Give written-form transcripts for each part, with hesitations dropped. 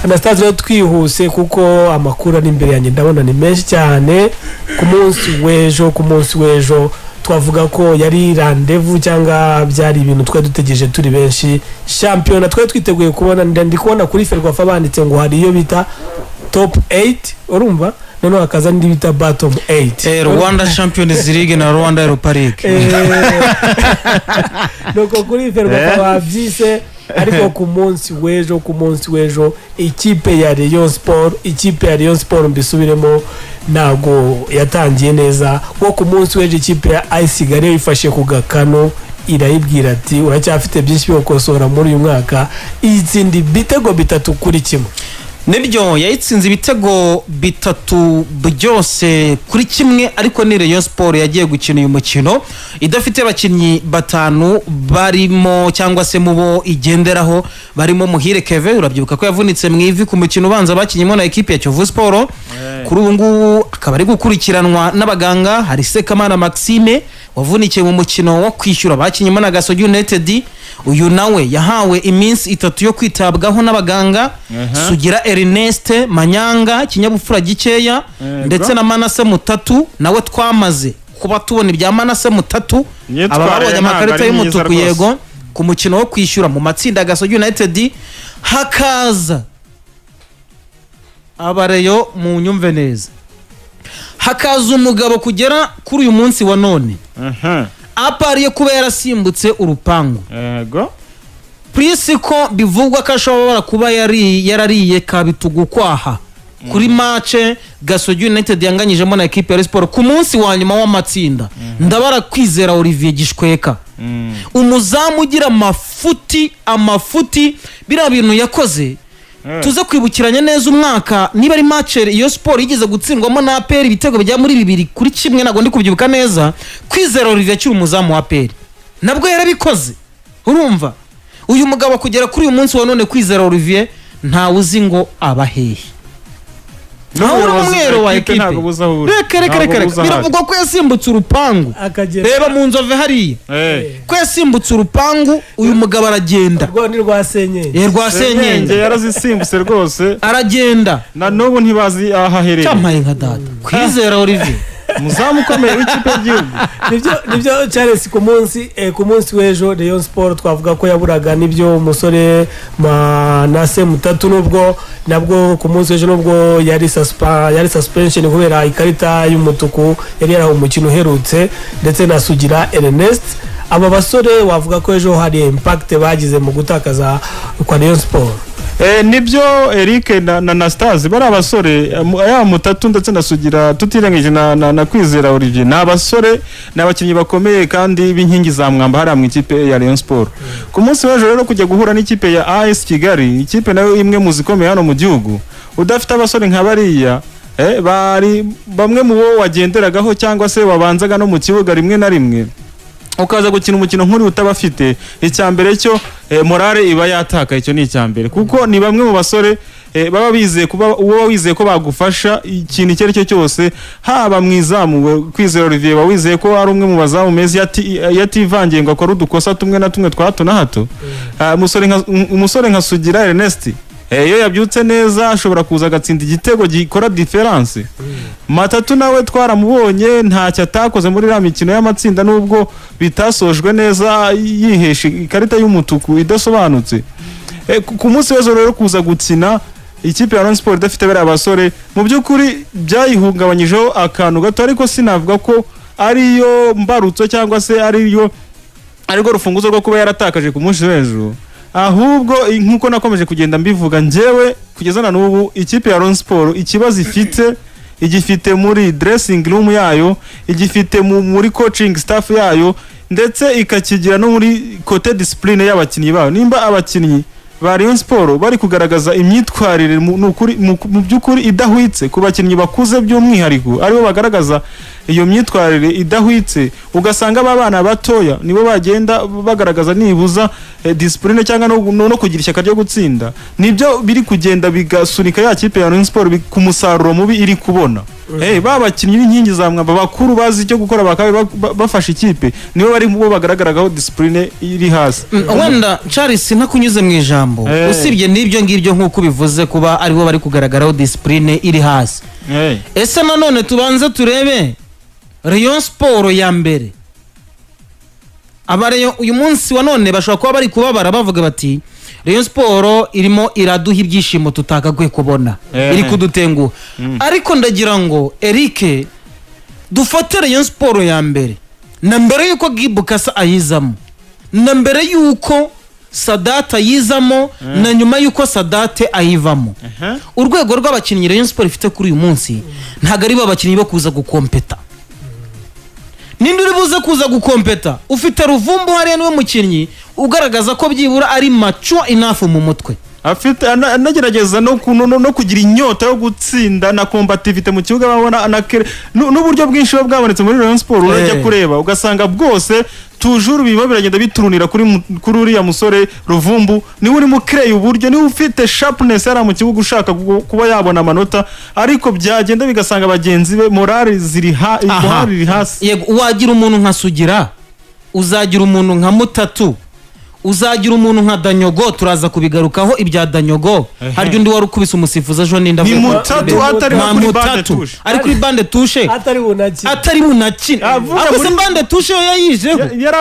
Anastase, rero twihuse kuko amakuru ari imbere yanjye ndabona ni menshi cyane. Ku munsi w'ejo twavuga ko yari rendez-vous cyangwa byari ibintu twari dutegereje turi benshi, shampiyona twari twiteguye kubona. Ndi kubona kuri Ferwafa banditse ngo hari iyo bita top 8, urumva, noneho hakaza n'indi bita bottom 8. Rwanda Champions League na Rwanda Europa League. Nuko kuri Ferwafa babyise. Ariko ku munsi w'ejo ikipe ya Rayon Sport, mbisubiremo, ntabwo yatangiye neza, kuko ku munsi w'ejo ikipe ya AS Kigali ifashe ku gakano, irayibwira ati: "Uracyafite byinshi byo gukosora muri uyu mwaka." Itsinda ibitego 3-1. Nibyo, yayitsinze ibitego bitatu byose kuri kimwe, ariko ni Rayon Sport yagiye gukina uyu mukino idafite abakinnyi batanu barimo cyangwa se mu bo igenderaho, barimo Muhire Keve. Urabyibuka ko yavunitse mu ivi ku mukino ubanza bakinyemo na ekipi ya Kiyovu Sport, kuri ubu ngubu akaba ari gukurikiranwa n'abaganga. Hari Sekamana Maxime wavunikiye mu mukino wo kwishyura bakinyemo na Gasogi United, uyu nawe yahawe iminsi 3 yo kwitabwaho n'abaganga. Sugira Ernest Manyanga, ikinyabupfura gikeya, ndetse na Manase Mutatu nawe. Twamaze kuba tubona ibya Manase Mutatu. Imyitwarire Aba babonye ntabwo amakarita ari myiza y'umutuku rwose. Yego, ku mukino wo kwishyura mu matsinda ya Gasogi United. Hakaza abareyo, mu nyumve neza, hakaza umugabo kugera kuri uyu munsi wa none apariye kuba yarasimbutse urupangu, Prisiko bivugwa ko ashobora kuba yari yarariye kabitugu kwaha kuri match Gasogi United yanganyijemo na ekipe ya Rayon Sport ku munsi wa nyuma w'amatsinda. Ndabara Kwizera Olivier Gishweka, umuzamu ugira amafuti, amafuti biriya bintu yakoze. Tuze kwibukiranya neza umwaka, niba ari match iyo Sport yigeze gutsindwamo na APR ibitego bijya muri 2-1, ntabwo ndi kubyibuka neza. Kwizera Olivier akiri umuzamu wa APR nabwo yarabikoze. Urumva, uyu mugabo kugera kuri uyu munsi wa none, Kwizera Olivier, ntawe uzi ngo aba hehe, ntawe uri N'ubuyobozi umwero wa bwa ekipe ekipe. ntabwo buzi aho uri. Reka, reka, Ntabwo reka, reka. buzi aho ari. Biravugwa ko yasimbutse urupangu. Akagera. Reba mu Nzove hariya, ko yasimbutse urupangu, uyu mugabo aragenda. Urwo ni rwa senyenge. Rwa Senyenge senyenge. yarazisimbutse rwose. Aragenda. Na n'ubu ntibazi aho aherereye. Cyampaye nka data, Kwizera Olivier. Umuzamu ukomeye w'ikipe y'igihugu. Nibyo, Charles, ku munsi w'ejo Rayon Sport twavuga ko yaburaga nibyo umusore Manase Mutatu, nubwo nabwo ku munsi w'ejo nubwo yari suspension kubera ikarita y'umutuku yari yarahawe umukino uherutse, ndetse na Sugira Ernest. Aba basore wavuga ko ejo hari impact bagize mu gutakaza kwa Rayon Sport. Nibyo Eric na Anastase, bari abasore, yaba Mutatu ndetse na Sugira, tutirengagije na Kwizera Olivier, ni abasore, ni abakinnyi bakomeye kandi b'inkingi za mwamba hariya mu ikipe ya Rayon Sport. Ku munsi w'ejo rero kujya guhura n'ikipe ya AS Kigali, ikipe nayo imwe mu zikomeye hano mu gihugu, udafite abasore nka bariya, bari bamwe mu bo wagenderagaho cyangwa se wabanzaga no mu kibuga rimwe na rimwe, ukaza gukina umukino nk'uri utabafite, icya mbere cyo morale iba yatakaye. Icyo ni icya mbere, kuko ni bamwe mu basore baba bizeye kuba uba wizeye ko bagufasha ikintu icyo ari cyo cyose, haba mu izamu Kwizera Olivier uba wizeye ko ari umwe mu bazamu meza yativangiye ngo akore udukosa tumwe na tumwe twa hato na hato. Umusore nka Sugira Ernest, iyo yabyutse neza ashobora kuza agatsinda igitego gikora différence. Matatu nawe twaramubonye, ntacyo atakoze muri iriya mikino y'amatsinda, nubwo bitasojwe neza yihesha ikarita y'umutuku idasobanutse. Ku munsi w'ejo rero kuza gukina ikipe ya Rayon Sport idafite bariya basore, mu by'ukuri byayihungabanyijeho akantu gato, ariko sinavuga ko ariyo mbarutso cyangwa se arirwo rufunguzo rwo kuba yaratakaje ku munsi w'ejo. Ahubwo nk'uko nakomeje kugenda mbivuga njyewe kugeza na n'ubu, ikipe ya Rayon Sport ikibazo ifite igifite muri dressing room yayo, igifite muri coaching staff yayo, ndetse ikakigira no muri côté discipline y'abakinnyi bayo. Nimba abakinnyi ba Rayon Sport bari kugaragaza imyitwarire mu by'ukuri idahwitse, ku bakinnyi bakuze by'umwihariko aribo bagaragaza iyo myitwarire idahwitse, ugasanga aba bana batoya nibo bagenda bagaragaza nibuza discipline cyangwa no kugira ishyaka ryo gutsinda, nibyo biri kugenda bigasunika ya kipe ya Rayon Sport ku musaruro mubi iri kubona. Hey, ba bakinnyi b'inkingi za mwamba bakuru bazi icyo gukora, bakaba bafashe ikipe, nibo bari bo bagaragaragaho discipline iri hasi. Wenda Charles, ntakunyuze mu ijambo, usibye n'ibyo ngibyo nk'uko ubivuze, kuba aribo bari kugaragaraho discipline iri hasi, ese nanone tubanze turebe Rayon Sport ya mbere? Abareyo uyu munsi wa none bashobora kuba bari kubabara, bavuga bati: "Rayon Sport irimo iraduha ibyishimo tutagakwiye kubona, iri kudutenguha." Ariko ndagira ngo Eric, dufate Rayon Sport ya mbere na mbere y'uko Gibukasa ayizamo, na mbere y'uko Sadate ayizamo, na nyuma y'uko Sadate ayivamo. Urwego rw'abakinnyi Rayon Sport ifite kuri uyu munsi ntabwo ari bo bakinnyi bo kuza gukompeta. Ninde uri buze kuza gukompeta? Ufite Ruvumbu hariya, niwe mukinnyi ugaragaza ko byibura ari mature enough mu mutwe. Afite anagerageza no kugira inyota yo gutsinda na combativité mu kibuga, babona n'uburyo bwinshi buba bwabonetse muri Rayon Sport. Urajya kureba ugasanga bwose toujours birimo biragenda biturunira kuri uriya musore Ruvumbu. Niwe urimo ukreye uburyo, niwe ufite sharpness yari mu kibuga, ushaka kuba yabona amanota, ariko byagenda bigasanga bagenzi be morale ziri ha morale iri hasi. Yego, wagira umuntu nka Sugira, uzagira umuntu nka Mutatu, uzagira umuntu nka Danyogo, turaza kubigarukaho ibya Danyogo. Harya undi wari ukubise umusifuzi ejo ninde? Ni Avuye Mutatu atari nka no kuri bande Mutatu touche. Ari kuri bande touche. Atari bunakine. Atari bunakine. Avuye Ariko se muri bande touche yo yayijeho? Yari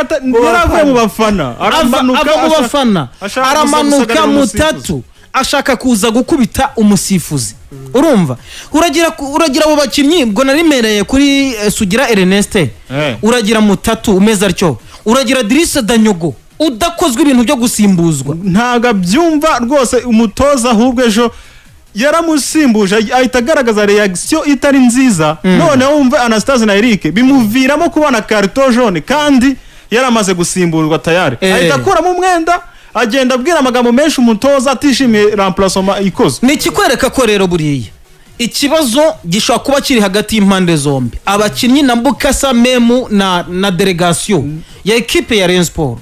avuye mu bafana, aramanuka, ava mu bafana, ashaka aramanuka, gusagarira umusifuzi. Mutatu ashaka kuza gukubita umusifuzi. Urumva uragira abo bakinnyi, ubwo narimereye kuri Sugira Ernest, uragira Mutatu umeze atyo, uragira Dirisa Danyogo udakozwe ibintu byo gusimbuzwa. Ntabwo abyumva rwose umutoza, ahubwo ejo yaramusimbuje ahita agaragaza reaction itari nziza. Noneho wumve Anastase na Eric, bimuviramo kubona carton jaune kandi yaramaze gusimburwa tayari. Ahita akuramo umwenda, agenda abwira amagambo menshi umutoza, atishimiye remplacement ikozwe. Ni ikikwereka ko rero buriya ikibazo gishobora kuba kiri hagati y'impande zombi, abakinnyi na Bukasa memu na delegasiyo ya ekipe ya Rayon Sport.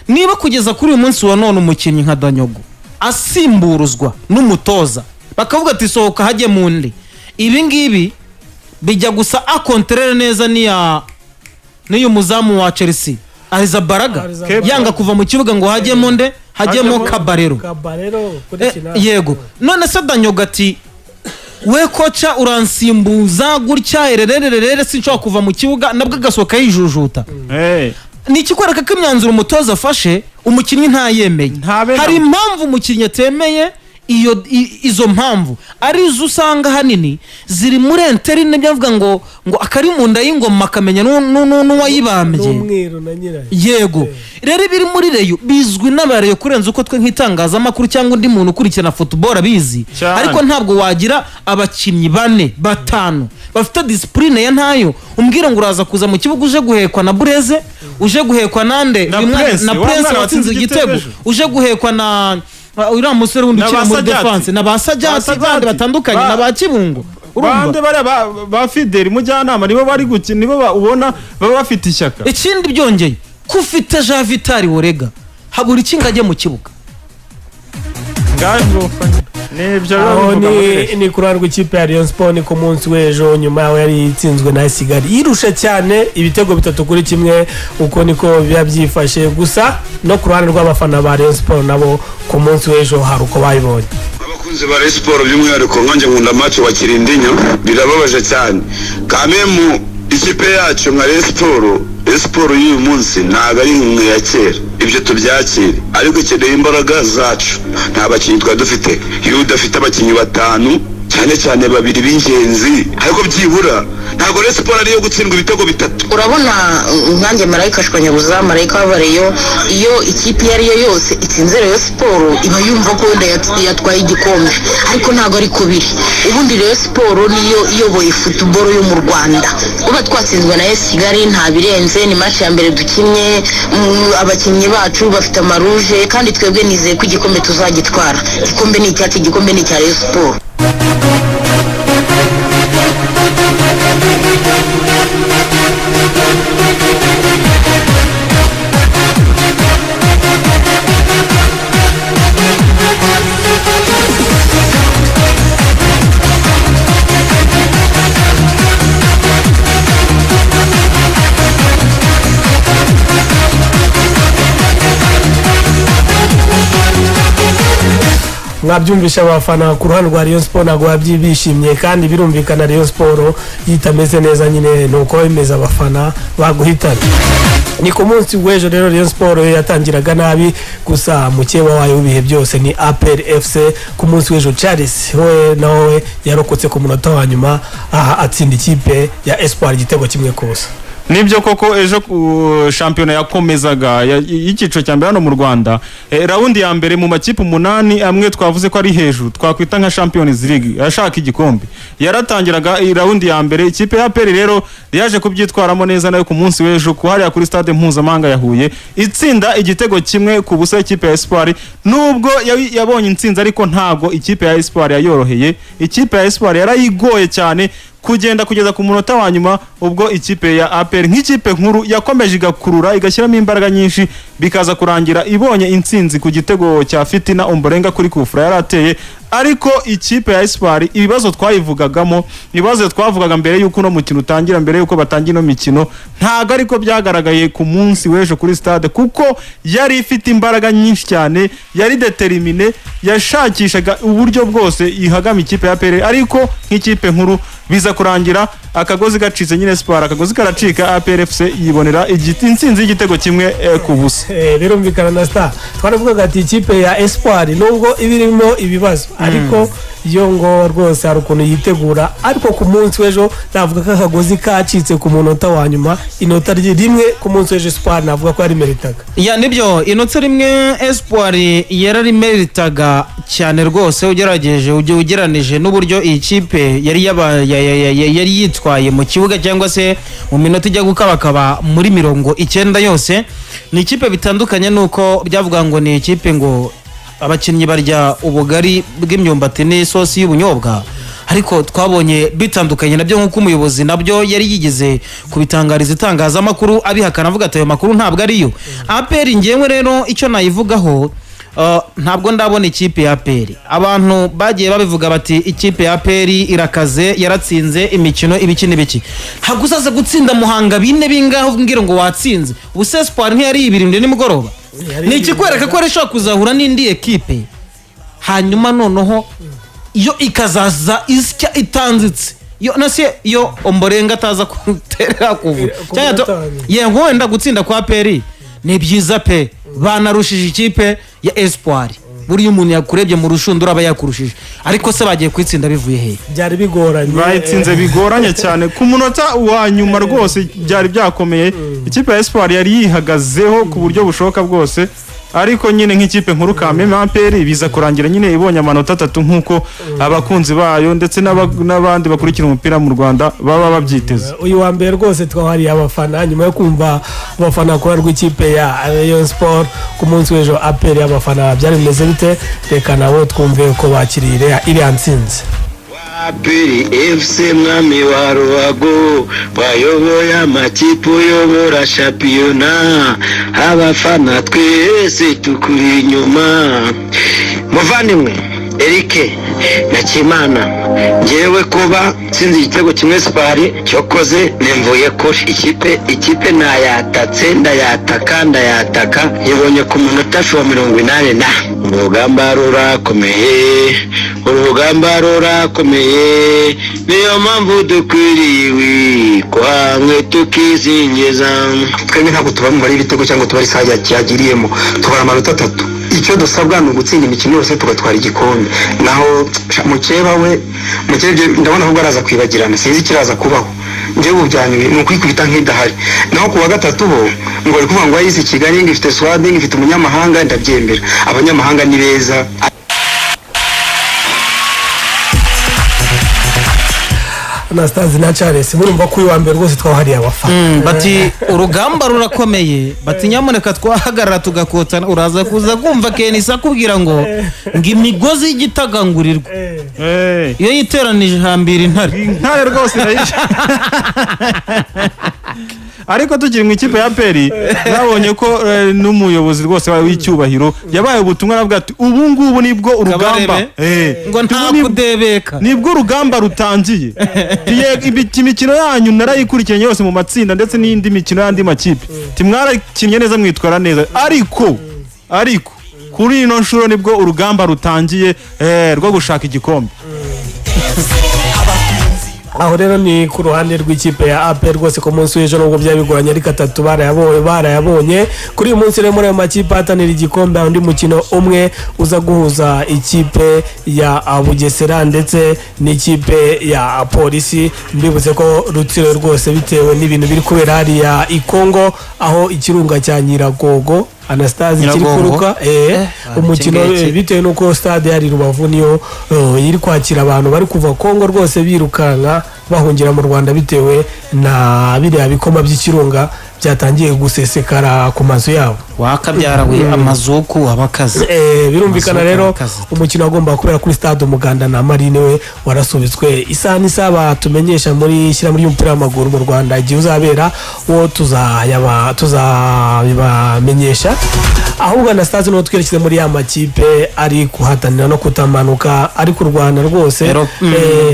Niba kugeza kuri uyu munsi wa none umukinnyi nka Danyogo asimburuzwa n'umutoza, bakavuga ati: "Sohoka hajye mu ndi", ibi ngibi bijya gusa à contraire neza n'iya n'uyu muzamu wa Chelsea Arrizabalaga, Arrizabalaga. yanga kuva mu kibuga ngo hajyemo nde? Hajyemo Kabarero. Kabarero kuri kina. Yego, none se Danyoga ati: "We coach, uransimbuza gutya ererererere, sinshobora kuva mu kibuga", nabwo agasohoka yijujuta. Ni ikikwereka ko imyanzuro umutoza afashe umukinnyi ntayemeye. Ntabe Hari impamvu umukinnyi atemeye iyo izo mpamvu arizo usanga ahanini ziri muri interne, byavuga ngo akari mu nda y'ingoma akamenya n'uwayibambye. N'umwiru na nyirayo. Yego, rero ibiri muri Rayon bizwi n'abareyo kurenza uko twe nk'itangazamakuru cyangwa undi muntu ukurikirana football abizi. Cyane. Ariko ntabwo wagira abakinnyi bane batanu bafite discipline ya ntayo, umbwire ngo uraza kuza mu kibuga uje guhekwa na Bureze, uje guhekwa nande? Na Uyu mwana- Prince, na wa Prince mwana watsinze watsinze igitego, igitego ejo. uje guhekwa na uriya musore wundi Na ukina ba muri Sajati. defense, na ba Sajati Ba Sajati. bandi batandukanye, na ba Kibungo. Urumva Bande bariya ba Fideli mujyanama nibo bari gukina, nibo ubona baba bafite ishyaka. Ikindi byongeye ko ufite Jean Vitali Worega, habura iki ngo ajye mu kibuga? Ngaho nibyo biba Aho bivuga muri ni Rayon. ni ku ruhande rw'ikipe ya Rayon Sport. Ni ku munsi w'ejo, nyuma yaho yari itsinzwe na Kigali yirusha cyane ibitego 3-1. Uko niko biba byifashe. Gusa no ku ruhande rw'abafana ba Rayon Sport, nabo ku munsi w'ejo hari uko babibonye. Abakunzi ba Rayon Sport, by'umwihariko nkanjye nkunda match wa Kirindinyo, birababaje cyane kamemu. Ikipe yacu nka Rayon Sport, Rayon Sport y'uyu munsi ntabwo ari nk'imwe ya kera, ibyo tubyakire, ariko ikeneye imbaraga zacu. Nta bakinnyi twari dufite. Iyo udafite abakinnyi batanu, cyane cyane babiri b'ingenzi, ariko byibura ntabwo Rayon Sport ariyo gutsindwa ibitego bitatu. Urabona nkanjye Marayika Shwanyabuza, marayika w'abareyo, iyo ikipe iyo ari yo yose itsinze Rayon Sport iba yumva ko wenda yatwaye igikombe, ariko ntabwo ari ko biri. Ubundi Rayon Sport niyo iyoboye football yo mu Rwanda. Kuba twatsinzwe na AS Kigali nta birenze, ni match ya mbere dukinnye. Abakinnyi bacu bafite amaruje, kandi twebwe nizeye ko igikombe tuzagitwara. Igikombe ni icyacu, igikombe ni icya Rayon Sport. Mwabyumvisha, abafana ku ruhande rwa Rayon Sport ntabwo babyishimiye, kandi birumvikana, Rayon Sport yitameze neza nyine ni uko bimeze, abafana baguhitana. Ni ku munsi w'ejo rero Rayon Sport yatangiraga nabi, gusa mukeba wayo w'ibihe byose ni APR FC. Ku munsi w'ejo Charles we nawe yarokotse ku munota wa nyuma, aha atsinda ikipe ya Espoir igitego 1-0. Nibyo koko, ejo shampiyona yakomezaga y'icyiciro cya mbere hano mu Rwanda, round ya mbere mu makipe 8 amwe twavuze ko ari hejuru, twakwita nka Champions League ashaka igikombe, yaratangiraga iyi round ya mbere. Ikipe ya APR rero yaje kubyitwaramo neza nayo ku munsi w'ejo kuhariya kuri stade mpuzamahanga ya Huye, itsinda igitego 1-0 ikipe ya Espoir. Nubwo yabonye intsinzi, ariko ntabwo ikipe ya Espoir yayoroheye. Ikipe ya Espoir yarayigoye cyane kugenda kugeza ku munota wa nyuma, ubwo ikipe ya APR nk'ikipe nkuru yakomeje igakurura, igashyiramo imbaraga nyinshi, bikaza kurangira ibonye intsinzi ku gitego cya Fitina Omborenga kuri kufura yari ateye. Ariko ikipe ya Espoir, ibibazo twayivugagamo, ibibazo twavugaga mbere y'uko uno mukino utangira, mbere y'uko batangira ino mikino, ntabwo ariko byagaragaye ku munsi w'ejo kuri stade, kuko yari ifite imbaraga nyinshi cyane, yari determinée, yashakishaga uburyo bwose ihagama ikipe ya APR, ariko nk'ikipe nkuru biza kurangira akagozi gacitse nyine. Espoir akagozi karacika, APR FC yibonera intsinzi y'igitego 1-0. Birumvikana na star twaravugaga ati ikipe ya Espoir nubwo iba irimo ibibazo, ariko yo ngo rwose hari ukuntu yitegura. Ariko ku munsi w'ejo navuga ko akagozi kacitse ku munota wa nyuma. Inota rimwe ku munsi w'ejo Espoir navuga ko yarimeritaga. Ya, nibyo, inota rimwe Espoir yararimeritaga cyane rwose, ugerageje ujye ugeranije n'uburyo iyi kipe yari yari yitwaye mu kibuga cyangwa se mu minota ijya gukabakaba muri 90 yose. Ni ikipe bitandukanye nuko byavuga ngo ni ikipe ngo abakinnyi barya ubugari bw'imyumbati n'isosi y'ubunyobwa, ariko twabonye bitandukanye nabyo, nk'uko umuyobozi nabyo yari yigeze kubitangariza itangazamakuru abihakana, avuga ati ayo makuru ntabwo ariyo. APR ngewe rero icyo nayivugaho, ntabwo ndabona ikipe ya APR. Abantu bagiye babivuga bati ikipe ya APR irakaze, yaratsinze imikino ibiki n'ibiki. Ntabwo uzaza gutsinda Muhanga bine bingaho umbwira ngo watsinze. Ubu se Espoir ntiyari ibirindwi nimugoroba? Yari. Ni ikikwereka ko ishobora kuzahura n'indi ekipe, hanyuma noneho yo ikazaza isya itanzitse yo nase iyo Omborenga ataza kuterera kuvu Ku cyangwa munota wa nyuma. Yego, wenda gutsinda kwa APR ni byiza pe, banarushije ikipe ya Espoir. Buriya umuntu yakurebye mu rushundura aba yakurushije, ariko se bagiye kuyitsinda bivuye hehe? Byari bigoranye. Bayitsinze bigoranye cyane ku munota wa nyuma rwose, byari byakomeye. Ikipe ya Espoir yari yihagazeho ku buryo bushoboka bwose, ariko nyine nk'ikipe nkuru kameme APR biza kurangira nyine ibonye amanota 3, nk'uko abakunzi bayo ndetse n'abandi bakurikira umupira mu Rwanda baba babyiteze. Uyu wa mbere rwose twahariye abafana, nyuma yo kumva abafana ku ruhande rw'ikipe ya Rayon Sport ku munsi w'ejo APR, y'abafana byari bimeze bite? Reka nabo twumve uko bakiriye iriya ntsinzi. APR FC, mwami wa ruhago, wayoboye amakipe, uyobora shampiyona, abafana twese tukuri inyuma. Muvandimwe Eric Nakimana, ngewe kuba nsinze igitego kimwe Espoir cyokoze nimvuye kuri ikipe nayatatse, ndayataka, ndayataka, nkibonye ku munota wa 80 na urugamba rurakomeye, urugamba rurakomeye, niyo mpamvu dukwiriye hamwe tukizingiza. Twebwe ntabwo tuba mu y'ibitego cyangwa tubara isaha yagiriyemo, tubara amanota 3. Icyo dusabwa ni ugutsinda imikino yose tugatwara igikombe. Naho mukeba we, mukeba ibyo ndabona ahubwo araza kwibagirana, sinzi ikiraza kubaho. Njyewe ubu byanyuye ni ukwikubita nk'idahari. Naho ku wa gatatu bo ngo bari kuvuga ngo AS Kigali ngo ifite squad, ngo ifite umunyamahanga, ndabyemera, abanyamahanga ni beza. Anastase na Charles, murumva ko uyu wa mbere rwose twahariye abafana. Bati urugamba rurakomeye, bati nyamuneka twahagarara tugakotana. Uraza kuza kumva Kenisa akubwira ngo imigozi y'igitagangurirwa iyo yiteranije ihambira intare. Intare rwose irayishe. Ariko tukiri mu ikipe ya APR, nabonye ko n'umuyobozi rwose w'icyubahiro yabaye ubutumwa, aravuga ati ubu ngubu nibwo urugamba Kabarebe. Ngo nta ubu kudebeka. Nibwo urugamba rutangiye. Imikino yanyu narayikurikiranye yose mu matsinda ndetse n'indi mikino y'andi makipe, timwarakinnye neza, mwitwara neza, ariko Kuri ino nshuro nibwo urugamba rutangiye rwo gushaka igikombe. Aho rero ni ku ruhande rw'ikipe ya APR rwose. Ku munsi w'ejo, nubwo byari bigoranye, ariko atatu barayabonye. Kuri uyu munsi rero, muri ayo makipe ahatanira igikombe, hari undi mukino umwe uza guhuza ikipe ya Bugesera ndetse n'ikipe ya Polisi. Mbibutse ko Rutsiro rwose, bitewe n'ibintu biri kubera hariya i Kongo, aho ikirunga cya Nyiragogo, Anastase, kiri Nyiragongo. kuruka, umukino iki ngiki. Bitewe n'uko stade yari Rubavu niyo iri kwakira abantu bari kuva Kongo rwose birukanka bahungira mu Rwanda, bitewe na biriya bikoma by'ikirunga byatangiye gusesekara ku mazu yabo. Wakabyara we, amazuku abakazi. Birumvikana Amazuku rero abakazi. Umukino wagomba kubera kuri stade Umuganda na Marine we warasubitswe. Isaha n'isaha batumenyesha muri ishyirahamwe ry'umupira w'amaguru mu Rwanda igihe uzabera, wo tuzabibamenyesha. Ahubwo Anastase, niwo twerekeze muri ya makipe ari guhatanira no kutamanuka, ari kurwana rwose.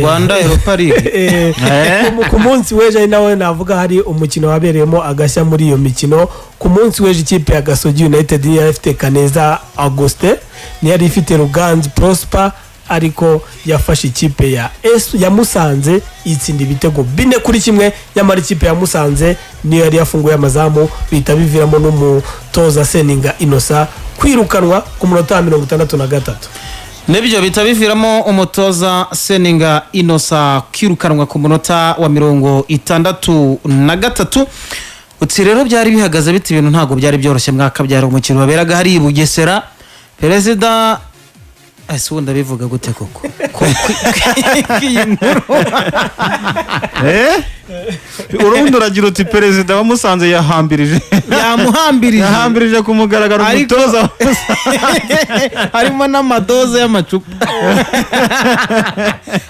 Rwanda Europa League. Ku munsi w'ejo ari nawe navuga hari umukino wabereyemo agashya muri iyo mikino. Ku munsi w'ejo, ikipe ya Gasogi United yari ifite Kaneza Augustin, niyo ifite Ruganzu Prosper, ariko yafashe ikipe ya S ya Musanze itsinda ibitego 4-1. Nyamara ikipe ya Musanze niyo yari yafunguye amazamu, bihita biviramo n'umutoza Seninga Innocent kwirukanwa ku munota wa 63. Nibyo, bihita biviramo umutoza Seninga Innocent kwirukanwa ku munota wa 63. Uti rero byari bihagaze bite? Ibintu ntabwo byari byoroshye mwakabyara. Umukino waberaga hari i Bugesera, perezida, ese ubundi abivuga gute koko? Iyi nkuru. Urundi uragira uti perezida wa Musanze yahambirije. Yamuhambirije. Yahambirije ku mugaragaro umutoza wa Musanze. Harimo n'amadoze y'amacupa,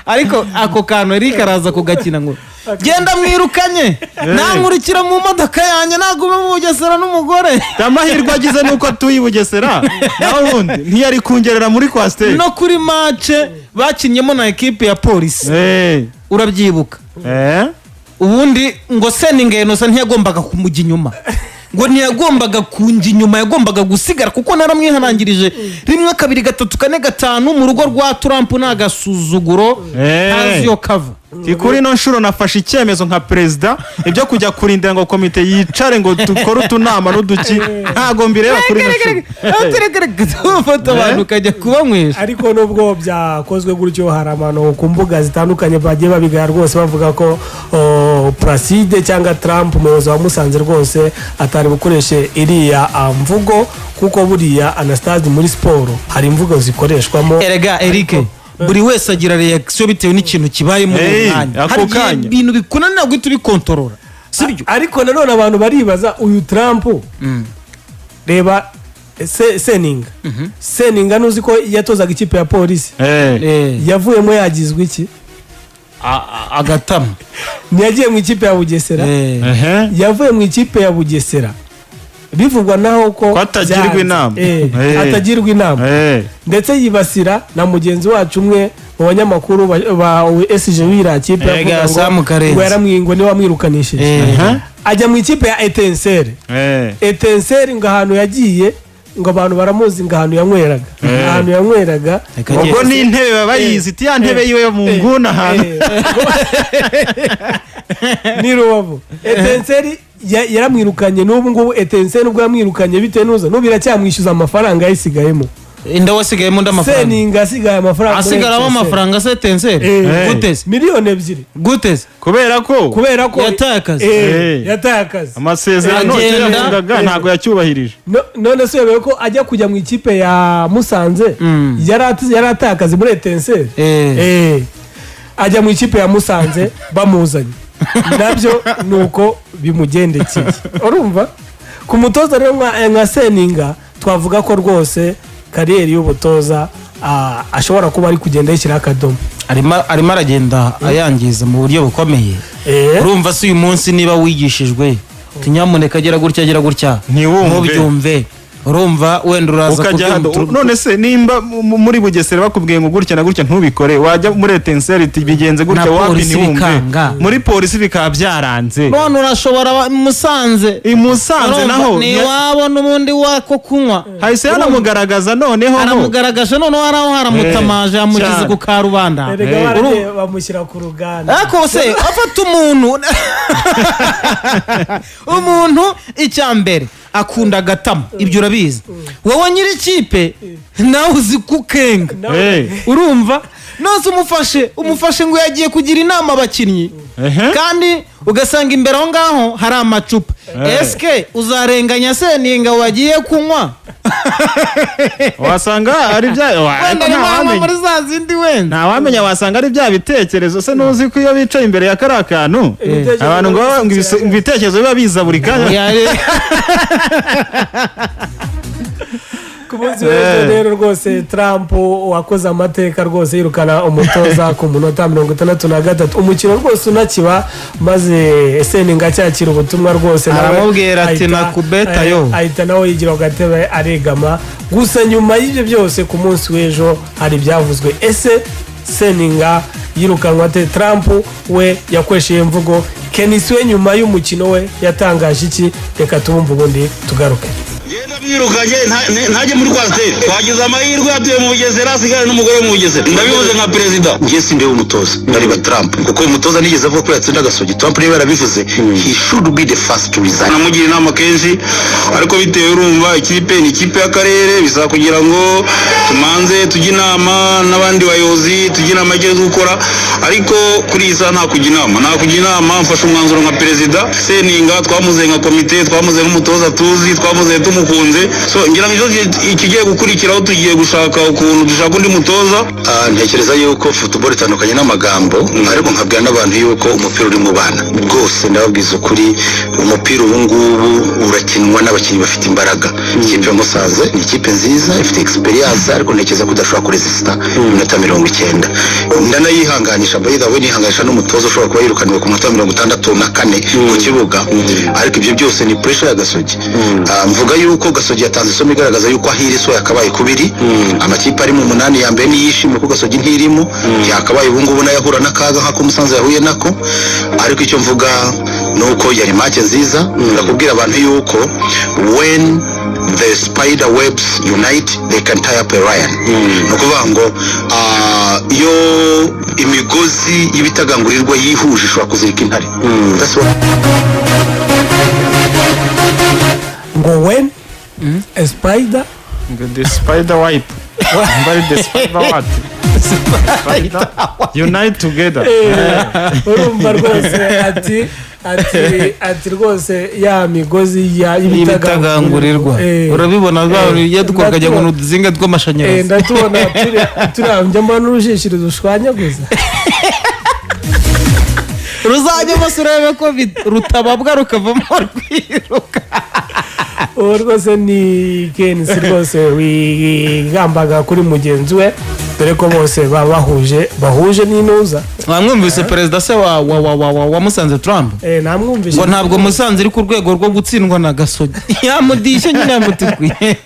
ariko ako kantu Eric araza kugakina ngo genda mwirukanye, nankurikira mu modoka yanjye, nagume mu Bugesera n'umugore. Amahirwe agize nuko atuye i Bugesera, naho ubundi ntiyari kungerera muri coaster. No kuri match bakinnyemo na ekipe ya Polisi, urabyibuka? Ubundi ngo Seninga Innocent ntiyagombaga kumujya inyuma, ngo ntiyagombaga kunjya inyuma, yagombaga gusigara kuko naramwihanangirije rimwe, kabiri, gatatu, kane, gatanu. Mu rugo rwa Trump ni agasuzuguro. Ntazi iyo kava. Ti kuri ino nshuro nafashe icyemezo nka perezida, ibyo kujya kurindira ngo komite yicare ngo dukore utunama n'uduki, ntago mbireba kuri ino nshuro. Ufata abantu ukajya kubanywesha. Ariko nubwo byakozwe gutyo, hari abantu ku mbuga zitandukanye bagiye babigaya rwose, bavuga ko Placide cyangwa Trump, umuyobozi wa Musanze, rwose atari bukoreshe iriya mvugo, kuko buriya, Anastase, muri siporo hari imvugo zikoreshwamo. Erega Eric, buri wese agira reaction bitewe n'ikintu kibaye muri uwo Hey, mwanya. ako Hari igihe kanya. ibintu bikunanira guhita ubikontorora, sibyo? Ariko nanone abantu baribaza uyu Trump. Reba Seninga, nuzi ko yatozaga ikipe ya Polisi? Yavuyemo yagizwe iki? Agatama. Ntiyagiye mu ikipe ya Bugesera? Yavuye mu ikipe ya Bugesera bivugwa naho ko Ko atagirwa byanze. inama. Atagirwa inama. Ndetse yibasira na mugenzi wacu umwe mu banyamakuru ba SG w'iriya kipe, Erega avuga ngo Sam Karenzi. ngo ngo niwe wamwirukanishije. Ajya mu ikipe ya Etincelle. Etincelle, ngo ahantu yagiye, ngo abantu baramuzi, ngo ahantu yanyweraga, ahantu yanyweraga. Reka Ubwo agende. n'intebe baba bayizi, iti ya ntebe yiwe yo mu nguni ahantu. Ni Rubavu. Etincelle yaramwirukanye. N'ubu ngubu Etincelle, ubwo yamwirukanye bitewe n'uza, n'ubu iracyamwishyuza amafaranga yayisigayemo. Inda wasigayemo undi amafaranga. Seninga asigaye amafaranga muri Asigaramo Etincelle. amafaranga se Etincelle? Gute se? 2 miliyoni. Gute se? Kubera ko Kubera ko Yataye akazi. Yataye akazi. Amasezerano icyo Agenda. yavugaga ntabwo yacyubahirije. None se uyobewe ko ajya kujya mu ikipe ya Musanze yari ataye akazi muri Etincelle? Ajya mu ikipe ya Musanze bamuzanye, nabyo ni uko bimugendekeye. Urumva, ku mutoza rero nka Seninga, twavuga ko rwose carrière y'ubutoza ashobora kuba ari kugenda yishyiraho akadomo. Arimo aragenda ayangiza mu buryo bukomeye. Urumva se uyu munsi niba wigishijwe uti nyamuneka agera gutya, agera gutya, Ntiwumve. ntubyumve. Urumva wenda uraza Ukajya hano. None se nimba muri Bugesera bakubwiye ngo gutya na gutya ntubikore, wajya muri Etincelles iti bigenze gutya, Na wapi, polisi ntiwumve. bikanga. Muri polisi bikaba byaranze. None urashobora Musanze. I Musanze Urumva, naho ni iwabo n'ubundi wako kunywa. Hahise hanamugaragaza noneho ho. Aramugaragaje noneho haraho haramutamaje, yamushyize ku karubanda. Erega Eh. baragiye bamushyira ku ruganda. Ariko se afata umuntu icya mbere akunda agatama, ibyo urabizi wowe nyiri ikipe, nawe uzi kukenga. Urumva nose umufashe ngo yagiye kugira inama abakinnyi, kandi ugasanga imbere aho ngaho hari amacupa. Esike uzarenganya Seninga wagiye kunywa? Wasanga ari bya Wenda ariko arimo anywa ntawamenya. muri za zindi wenda. Ntawamenya, wasanga ari bya bitekerezo. Se nuzi ko iyo bicaye imbere ya kariya kantu, Ibitekerezo abantu ngo ibitekerezo biba biza buri kanya. Ku munsi w'ejo rero rwose Trump wakoze amateka rwose, yirukana umutoza ku munota 63 umukino rwose unakiba, maze Seninga acyakira ubutumwa rwose nawe Aramubwira ati, "Nakubeta yo." Ahita nawe yigira ku gatebe aregama. Gusa nyuma y'ibyo byose, ku munsi w'ejo hari ibyavuzwe. Ese Seninga yirukanwa ate? Trump we yakoresheje imvugo. KNC we nyuma y'umukino we yatangaje iki? Reka tubumve ubundi tugaruke. Ngenda mwirukanye, ntajye muri coaster. Twagize amahirwe atuye mu Bugesera, asigare n'umugore mu Bugesera. Ndabivuze nka perezida. Njye sindeba umutoza, ndareba Trump, kuko umutoza nigeze avuga ko yatsinda Gasogi. Trump niba yarabivuze, he should be the first to resign. Namugira inama kenshi, ariko bitewe urumva ikipe ni ikipe y'akarere, bisaba kugira ngo tumanze tujye inama n'abandi bayobozi, tujye inama y'icyo gukora. Ariko kuri iyi saha nta kujya inama, nta kujya inama. Mfashe umwanzuro nka perezida. Seninga twamuze nka komite, twamuze nk'umutoza tuzi, twamuze tumukunze. So ngira ngo ikigiye gukurikiraho, tugiye gushaka ukuntu dushaka undi mutoza. Ntekereza yuko football itandukanye n'amagambo, ariko nkabwira n'abantu yuko umupira uri mu bana rwose. Ndababwiza ukuri, umupira ubu ngubu urakinwa n'abakinnyi bafite imbaraga. Ikipe ya Musanze ni ikipe nziza ifite experience, ariko ntekereza ko idashobora kuresisita iminota 90. Ndanayihanganisha, by the way, nihanganisha n'umutoza ushobora kuba yirukaniwe ku munota 64 ku kibuga, ariko ibyo byose ni pressure ya Gasogi. Mvuga yuko Gasogi yatanze isomo igaragaza yuko aho iri so yakabaye kubiri. Amakipe ari mu munani ya mbere niyishimye ko Gasogi ntirimo, yakabaye ubu ngubu nayo ahura n'akaga nk'ako Musanze yahuye nako. Ariko icyo mvuga ni uko yari match nziza. Ndakubwira abantu yuko when the spider webs unite, they can tie up a lion. Ni ukuvuga ngo iyo imigozi y'ibitagangurirwa yihuje ishobora kuzirika intare. That's what Ngo when a spider Ngo the spider wipe. Mbari the spider what? Spider unite together. Urumva rwose ati rwose ya migozi ya Y'ibitagangurirwa. Urabibona iyo tukajya ngo ni uduzinga tw'amashanyarazi. Ndatubona turi njya mbona n'urujishiro dushwanyaguza. Ruzajya bose urebe ko rutababwa rukavamo rwiruka. Uwo rwose ni KNC rwose wigambaga kuri mugenzi we, dore ko bose baba bahuje n'intuza. Wamwumvise perezida se wa Musanze Trump? Namwumvise. Ngo ntabwo Musanze iri ku rwego rwo gutsindwa na Gasogi. Yamudishye nyine, yamutikuye.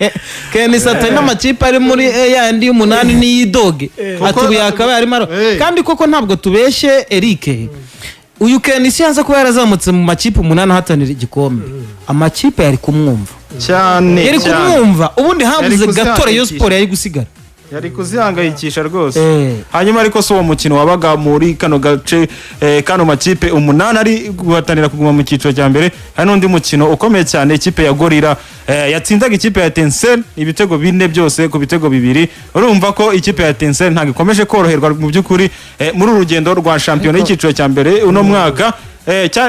KNC atari n'amakipe ari muri yandi y'umunani n'iyidoge, ati ubu yakabaye arimo kandi koko ntabwo tubeshye Eric, uyu KNC yaza kuba yarazamutse mu makipe umunani ahatanira igikombe, amakipe yari kumwumva. Cyane. Yari Cyane. kumwumva. Ubundi habuze Yari gato Rayon kuzihangayikisha. Sport yari gusigara. Yari kuzihangayikisha rwose. Hanyuma ariko si uwo mukino wabaga muri kano gace, kano makipe umunani ari guhatanira kuguma mu cyiciro cya mbere. Hari n'undi mukino ukomeye cyane, ikipe ya Gorilla yatsindaga ikipe ya Etincelles ibitego bine byose ku bitego bibiri. Urumva ko ikipe ya Etincelles ntabwo ikomeje koroherwa mu by'ukuri muri uru rugendo rwa shampiyona y'icyiciro cya mbere uno mwaka,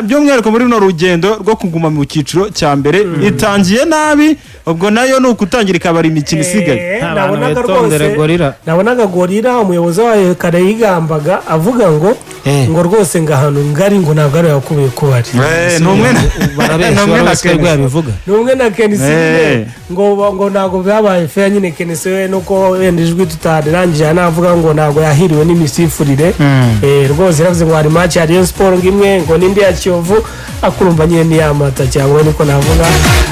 by'umwihariko muri runo rugendo rwo kuguma mu cyiciro cya mbere itangiye nabi. Ubwo nayo ni ukutangira ikabara imikino isigaye. Abantu Nabonaga bitondere rwose Gorilla. Nabonaga Gorilla umuyobozi wayo kare yigambaga avuga ngo ngo rwose ngo ahantu ngari ngo ntabwo ari yakubiye kuba ari. Ni umwe Barabeshya. ni umwe na Barabeshya rwo KNC. yabivuga. Ni umwe na KNC nyine. Ngo ntabwo byabaye fair nyine. KNC we nuko wenda ijwi tutarangije navuga ngo ntabwo yahiriwe n'imisifurire. Rwose yaravuze ngo hari match ya Rayon Sport ngo imwe, ngo n'indi ya Kiyovu, akurumva nyine ni yamata cyangwa niko navuga.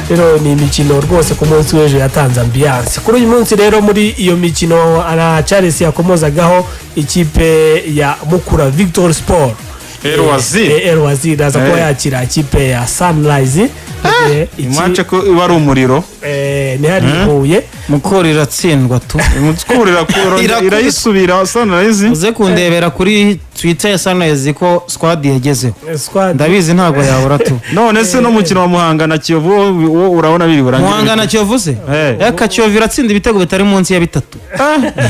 Rero ni imikino rwose ku munsi w'ejo yatanze ambiance. Kuri uyu munsi rero, muri iyo mikino na Charles yakomozagaho, ikipe ya Mukura Victory Sport, El Wazir. El Wazir aza kuba yakira ikipe ya Sunrise mu gihe Match ko iba ari umuriro. Ni hari Huye. Mukura iratsindwa tu. Mukura irayisubira Sunrise. Uze kundebera kuri Twitter ya Sunrise ko squad yagezeho. Squad. Ndabizi ntabwo yabura tu. None se no mukino wa Muhanga na Kiyovu wo urabona biri burangire? Muhanga na Kiyovu se? Reka, Kiyovu iratsinda ibitego bitari munsi ya 3,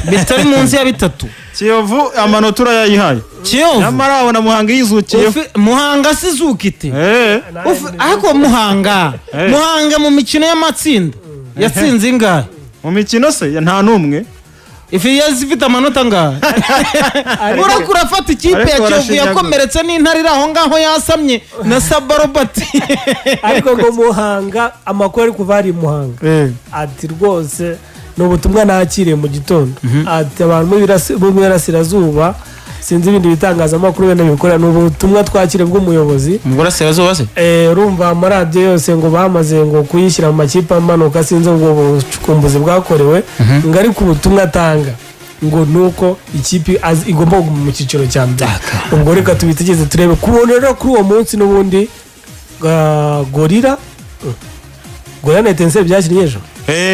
bitari munsi ya 3. Kiyovu amanota urayayihaye? Kiyovu. Nyamara wabona Muhanga yizukiyeho. Muhanga si zukite. Ariko Muhanga, Muhanga mu mikino y'amatsinda yatsinze ingahe? Mu mikino se nta n'umwe. Ifi yazi ifite amanota angahe? Urakura afata ikipe Ariko ya Kiyovu barashinyagura. yakomeretse n'intare iri aho ngaho yasamye na Saba Robert. Ariko ngo Muhanga, amakuru ari kuva hari i Muhanga, ati rwose ni ubutumwa nakiriye mu gitondo, ati abantu bo mu Burasirazuba, sinzi ibindi bitangazamakuru wenda bikorera, ni ubutumwa twakiriye bw'umuyobozi. Mu Burasirazuba se? Urumva amaradiyo yose ngo bamaze ngo kuyishyira mu makipe amanuka, sinzi ubwo bucukumbuzi bwakorewe, ngo ariko ubutumwa atanga ngo ni uko ikipe igomba kuguma mu cyiciro cya mbere. Ubwo reka tubitegeze turebe. Kubona rero kuri uwo munsi n'ubundi Gorilla na Etincelles byakinnye ejo.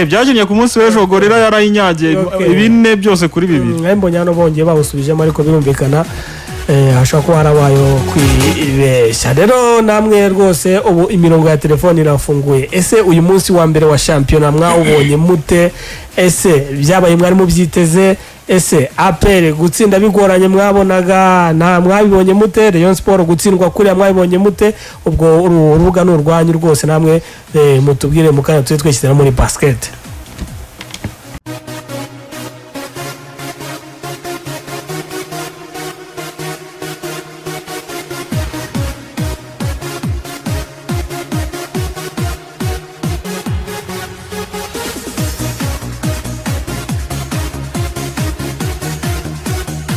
Byakinnye ku munsi w'ejo, Gorilla yarayinyagiye 4 byose kuri 2. Mbonye hano bongeye bawusubijemo, ariko birumvikana hashobora kuba harabayeho kwibeshya. Rero namwe rwose ubu imirongo ya telefoni irafunguye. Ese uyu munsi wa mbere wa shampiyona mwawubonye mute? Ese byabaye mwari mubyiteze? Ese APR gutsinda bigoranye mwabonaga nta mwabibonye mute? Rayon Sport gutsindwa kuriya mwabibonye mute? Ubwo uru rubuga ni urwanyu rwose, namwe mutubwire mu kanya tujye twishyira muri basket.